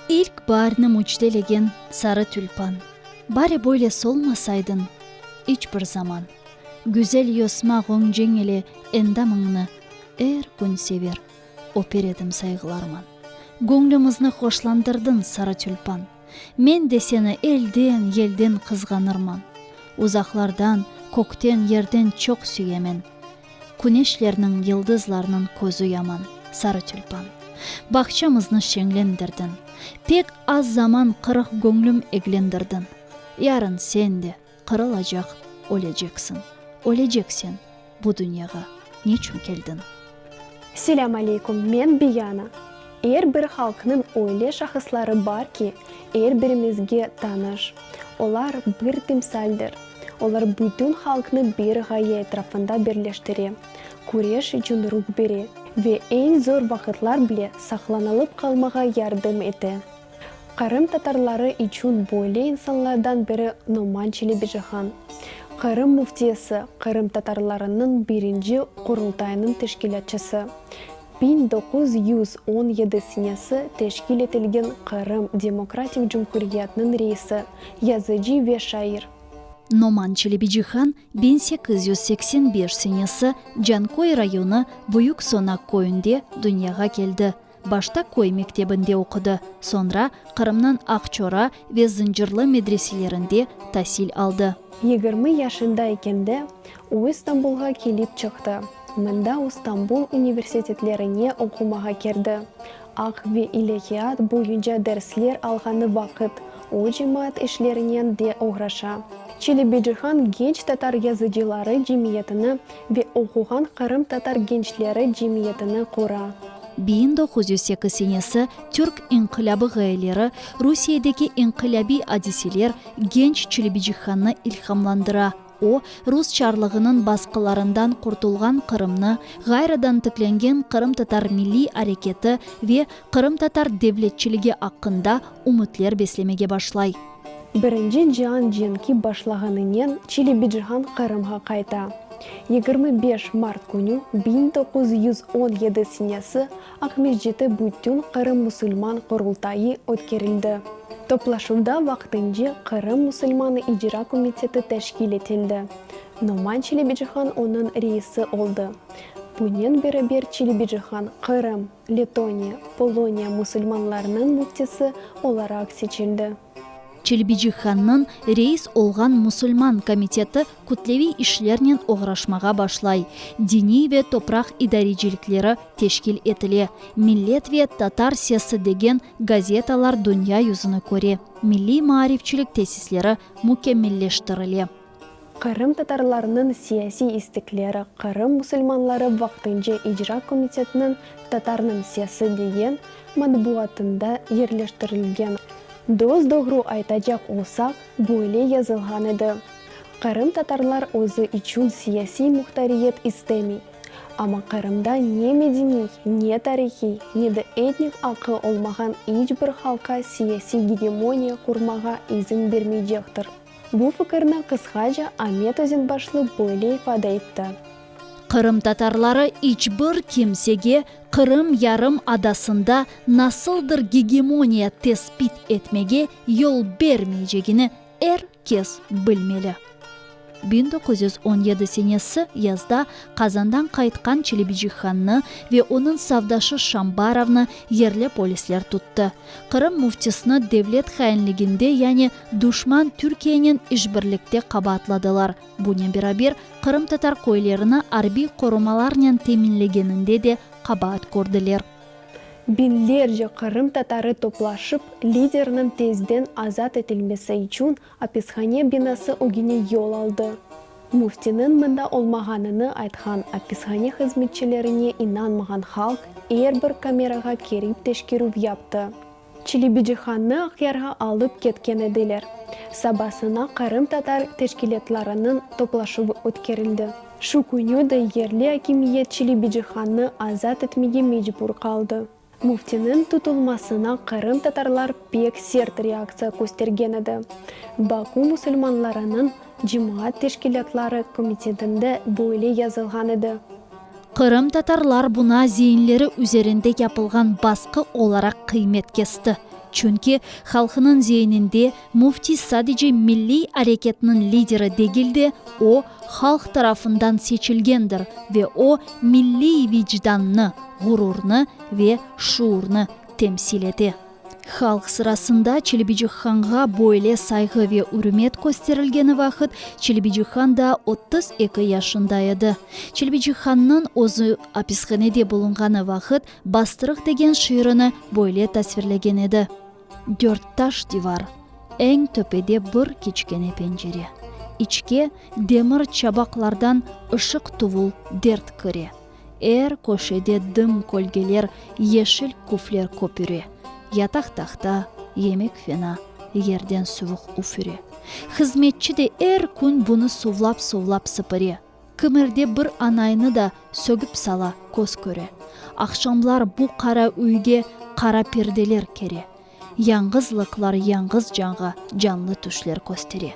İlk baarni mücdelegen sarı tülpan, Bari böyle solmasaydın iç bir zaman. Güzel yosma ğonceñ ile endamıñnı Er kün sever, öper edim sayğılarman. Göñlümizni hoşlandırdıñ, sarı tülpan, Men de seni elden, yelden qızğanırman. Uzaqlardan, kökten, yerden çoq süyemen. Küneşlerniñ, yıldızlarnıñ közü yaman, sarı tülpan. Bağçamıznı şeñlendirdiñ. Pek az zaman qırıq göñlüm eglendirdiñ. Yarın sen de qırılacaq, öleceksiñ. Öleceksen, bu dünyağa neçün keldiñ? Selâm aleykum, men Biyana. Er bir halqnıñ öyle şahısları bar ki, er birimizge tanış. Olar bir timsaldir. Olar bütün halqnı bir ğaye etrafında birleştire, küreş içün ruh bere ve eñ zor vaqıtlar bile saqlanılıp qalmağa yardım ete. Qırım tatarları içün böyle insanlardan biri Noman Çelebicihan. Qırım müftiyesi, Qırım tatarlarınıñ birinci Qurultayınıñ teşkilâtçısı. 1917 senesi teşkil etilgen Qırım Demokratik Cumhuriyetiniñ reisi, yazıcı ve şair. Noman Çelebicihan 1885 senesi Canköy rayonı Büyük Sonak köyünde dünyağa keldi. Başta köy mektebinde oqudı, soñra Qırımnıñ Aqçora ve Zıncırlı medreselerinde tasil aldı. 20 yaşında ekende o İstanbulğa kelip çıqtı. Mında o Stambul universitetlerine oqumağa kirdi. Aq ve ilâhiyat boyunca dersler alğanı vaqıt o cemaat işlerinen de oğraşa. Çelebicihan genç tatar yazıcıları cemiyetini ve oquğan qırımtatar gençleri cemiyetini qura. 1908 senesi Türk inqilâbı ğayeleri, Rusiyedeki inqilâbiy adiseler genç Çelebicihannı ilhamlandıra. O, rus çarlığınıñ basqılarından qurtulğan Qırımnı, ğayrıdan tiklengen qırımtatar milliy areketi ve qırımtatar devletçiligi aqqında ümütler beslemege başlay. Birinci cian cenki başlağanınen Çelebicihan Qırımğa qayta. 25 mart künü 1917 senesi Aqmescitte Bütün Qırım musulman Qurultayı ötkerildi. Toplaşuvda vaqtınca Qırım musulmanı icra komiteti teşkil etildi. Noman Çelebicihan onıñ reisi oldı. Bunen beraber Çelebicihan Qırım, Letoniya, Poloniya musulmanlarınıñ müftisi olaraq seçildi. Çelebicihannıñ reis olğan musulman komiteti kütleviy işlernen oğraşmağa başlay, diniy ve topraq idarecilikleri teşkil etile, Millet ve Tatar sesi degen gazetalar dünya yüzüni köre, milliy maarifçilik tesisleri mükemmelleştirile. Qırım tatarlarınıñ siyasiy istekleri Qırım musulmanları vaqtınca icra komitetiniñ Tatarnıñ sesi degen matbuatında yerleştirilgen. Dos-doğru aytacaq olsaq, böyle yazılğan edi, Qırım tatarlar özü içün siyasiy muhtariyet istemey. Amma Qırımda ne medeniy, ne tarihiy, ne de etnik aqı olmağan iç bir halqqa siyasiy gegemoniya qurmağa izin bermeycektir. Bu fikirni qısqaca Amet Özenbaşlı böyle ifade etti. Qırımtatarları iç bir kimsege Qırım yarım adasında nasıldır gegemoniya tesbit etmege yol bermeycegini er kes bilmeli. 1917 senesi yazda Qazandan qaytqan Çelebicihannı ve onıñ safdaşı Şambarovnı yerli polisler tuttı. Qırım müftisini devlet hainliginde, yani duşman Türkiyenen işbirlikte qabaatladılar. Bunen beraber, qırımtatar köylerini arbiy qorumalarnen teminlegeninde de qabaat kördiler. Biñlerce qırımtatarı toplaşıp, liderniñ tezden azat etilmesi içün apishane binası ögüne yol aldı. Müftiniñ mında olmağanını aytqan apishane hızmetçilerine inanmağan halq er bir kamerağa kirip teşkerüv yaptı. Çelebicihannı Aqyarğa alıp ketken ediler. Sabasına qırımtatar teşkilâtlarınıñ toplaşuvı ötkerildi. Şu künü de yerli akimiyet Çelebicihannı azat etmege mecbur qaldı. Müftiniñ tutulmasına qırımtatarlar pek sert reaktsiya köstergen edi. Baku musulmanlarınıñ cemaat teşkilâtları komitetinde böyle yazılğan edi. Qırımtatarlar buna zeinleri üzerinde yapılğan basqı olaraq qıymet kesti. Çünki halqınıñ zeininde müfti sadece milliy areketniñ lideri degil de, o, halq tarafından seçilgendir ve o, milliy vicdannı, ğururnı ve şuurnı temsil ete. Halq sırasında Çelebicihanğa böyle sayğı ve ürmet kösterilgeni vaqıt Çelebicihan daa 32 yaşında edi. Çelebicihannıñ özü apishanede bulunğanı vaqıt Bastırıq degen şiirini böyle tasvirlegen edi, Dört taş divar, eñ töpede bir kiçkene pencere. İçke demir çabaqlardan ışıq tuvul dert kire. Er köşede dım kölgeler, yeşil küfler köpüre. Yataq tahta, yemek fena, yerden suvuq üfüre. Hızmetçi de er kün bunı suvlap-suvlap sıpıre. Kimerde bir anaynı da sögip sala, köz köre. Aqşamlar bu qara üyge qara perdeler kere. Yañğızlıqlar yañğız canğa canlı tüşler köstere.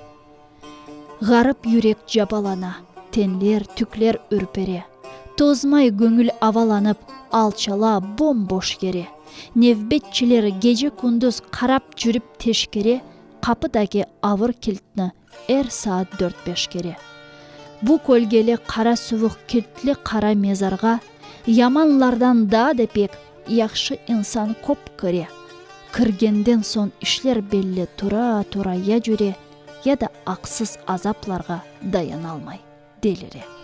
Ğarip yürek cabalana, tenler, tükler ürpere. Tozmay göñül avalanıp, alçala bom-boş yere. Nevbetçiler gece-kündüz qarap cürip teşkere, qapıdaki avır kiltni er saat dört-beş kere. Bu kölgeli qara suvuq kiltli qara mezarğa yamanlardan daa da pek yahşı insan köp kire. Kirgenden soñ işler belli tura-tura ya cüre, ya da aqsız azaplarğa dayanalmay, delire.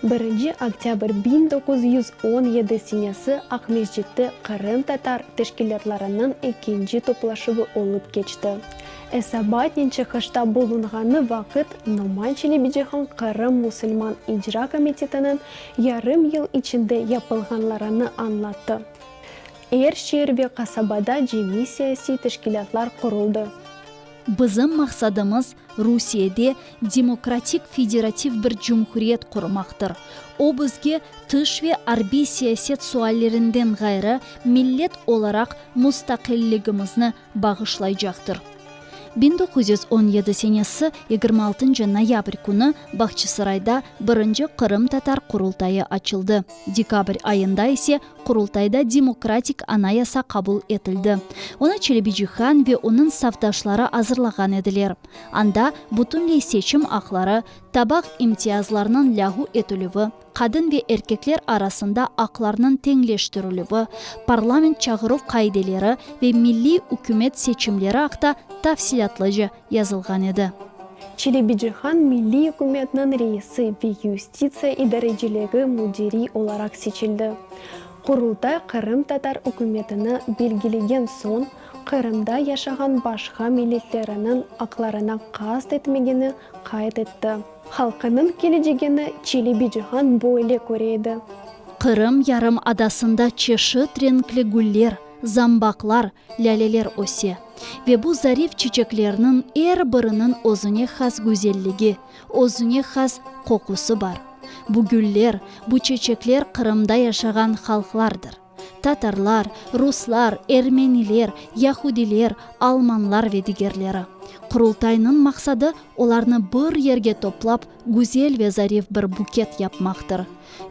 Birinci oktâbr 1917 senesi Aqmescitte qırımtatar teşkilâtlarınıñ ekinci toplaşuvı olıp keçti. Esabatnen çıqışta bulunğanı vaqıt Noman Çelebicihan Qırım musulman icra komitetiniñ yarım yıl içinde yapılğanlarını añlattı. Er şeer ve qasabada cemiy siyasiy teşkilâtlar quruldı. Bizim maqsadımız, Rusiyede demokratik federativ bir cumhuriyet qurmaqtır. O bizge tış ve arbiy siyaset suallerinden ğayrı millet olaraq mustaqilligimizni bağışlaycaqtır. 1917 senesi yigirmi altıncı noyabr künü Bağçasarayda birinci Qırımtatar Qurultayı açıldı. Dekabr ayında ise Qurultayda demokratik anayasa qabul etildi. Onı Çelebicihan ve onıñ safdaşları azırlağan ediler. Anda bütünley seçim aqları, tabaq imtiyazlarınıñ lâğu etilüvi, qadın ve erkekler arasında aqlarnıñ teñleştirilüvi, parlament çağıruv qaideleri ve milliy ükümet seçimleri aqta tafsilâtlıca yazılğan edi. Çelebicihan Milliy ükümetniñ reisi ve yustitsiya idareciligi müdiri olaraq seçildi. Qurultay qırımtatar ükümetini belgilegen soñ, Qırımda yaşağan başqa milletleriniñ aqlarına qast etmegeni qayd etti. Halqınıñ kelecegini Çelebicihan böyle köre edi. Qırım yarımadasında çeşit renkli güller, zambaqlar, lâleler öse. Ve bu zarif çiçeklerniñ er biriniñ özüne has güzelligi, özüne has qoqusı bar. Bu güller, bu çeçekler Qırımda yaşağan halqlardır. Tatarlar, ruslar, ermeniler, yahudiler, almanlar ve digerleri. Qurultaynıñ maqsadı, olarnı bir yerge toplap, güzel ve zarif bir buket yapmaqtır.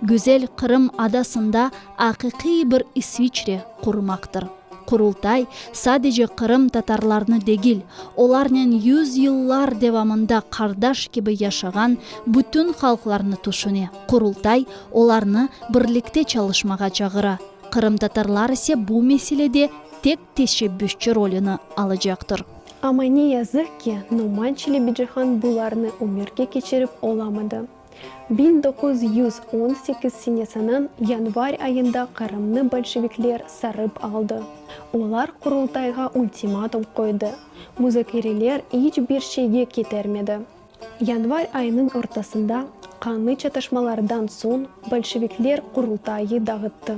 Güzel Qırım adasında aqiqiy bir İsviçre qurmaqtır. Qurultay, sadece Qırım tatarlarını degil, olarnen yüz yıllar devamında qardaş kibi yaşağan bütün halqlarnı tüşüne. Qurultay, olarnı birlikte çalışmağa çağıra, qırımtatarlar ise bu meselede tek teşebbüsçi rolüni alacaqtır. Amma ne yazıq ki, Noman Çelebicihan bularnı ömürge keçirip olamadı. 1918 senesiniñ yanvar ayında Qırımnı bolşevikler sarıp aldı. Olar Qurultayğa ultimatum qoydı. Muzakereler iç bir şeyge ketermedi. Yanvar ayınıñ ortasında qanlı çatışmalardan soñ bolşevikler Qurultayı dağıttı.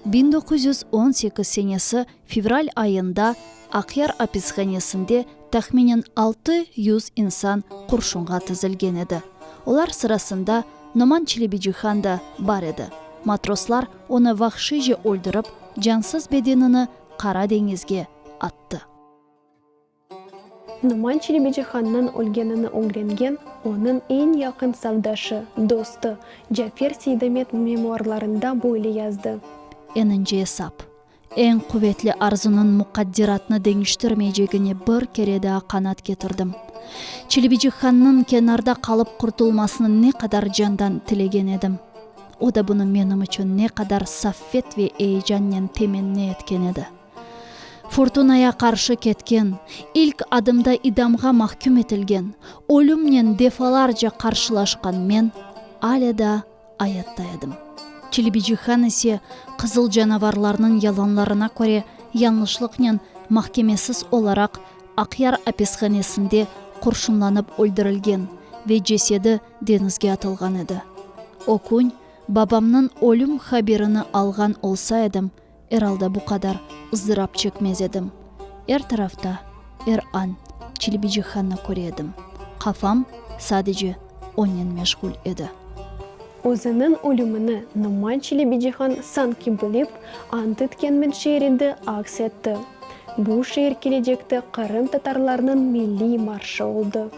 1918 senesi fevral ayında Aqyar apishanesinde tahminen 600 insan qurşunğa tizilgen edi. Olar sırasında Noman Çelebicihan da bar edi. Matroslar onı vahşiyce öldürip, cansız bedenini Qara deñizge attı. Noman Çelebicihannıñ ölgenini ögrengen onıñ eñ yaqın safdaşı, dostu Cafer Seydamet memuarlarında böyle yazdı. Eninci esap. Eñ quvetli arzunıñ muqadderatnı deñiştirmeycegine bir kere daa qanaat ketirdim. Çelebicihannıñ kenarda qalıp qurtulmasını ne qadar candan tilegen edim. O da bunı menim içün ne qadar saffet ve eyecannen temenni etken edi. Furtunaya qarşı ketken, ilk adımda idamğa mahküm etilgen, ölümnen defalarca qarşılaşqan men alâ daa ayatta edim. Çelebicihan ise qızıl canavarlarnıñ yalanlarına köre yañlışlıqnen mahkemesiz olaraq Aqyar apishanesinde qurşunlanıp öldürilgen ve cesedi deñizge atılğan edi. O kün babamnıñ ölüm haberini alğan olsa edim, er alda bu qadar ızdırap çekmez edim. Er tarafta, er an Çelebicihannı köre edim. Qafam sadece onen meşğul edi. Özüniñ ölümini Noman Çelebicihan sanki bilip, Ant etkenmen şiirinde aks etti. Bu şiir kelecekte qırımtatarlarnıñ milliy marşı oldı.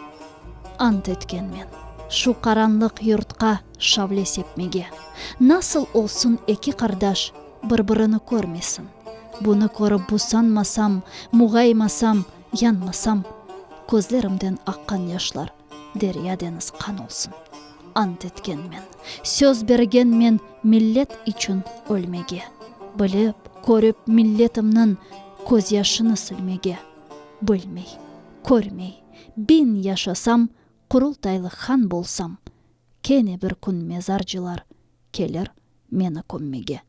Ant etkenmen, şu qaranlıq yurtqa şavle sepmege. Nasıl olsun eki qardaş bir-birini körmesin? Bunı körip busanmasam, muğaymasam, yanmasam, közlerimden aqqan yaşlar derya-deñiz qan olsun. Ant etkenmen, söz bergenmen millet içün ölmege, bilip, körip milletimniñ közyaşını silmege. Bilmey, körmey, biñ yaşasam, Qurultaylı han bolsam, kene bir kün mezarcılar kelir meni kömmege.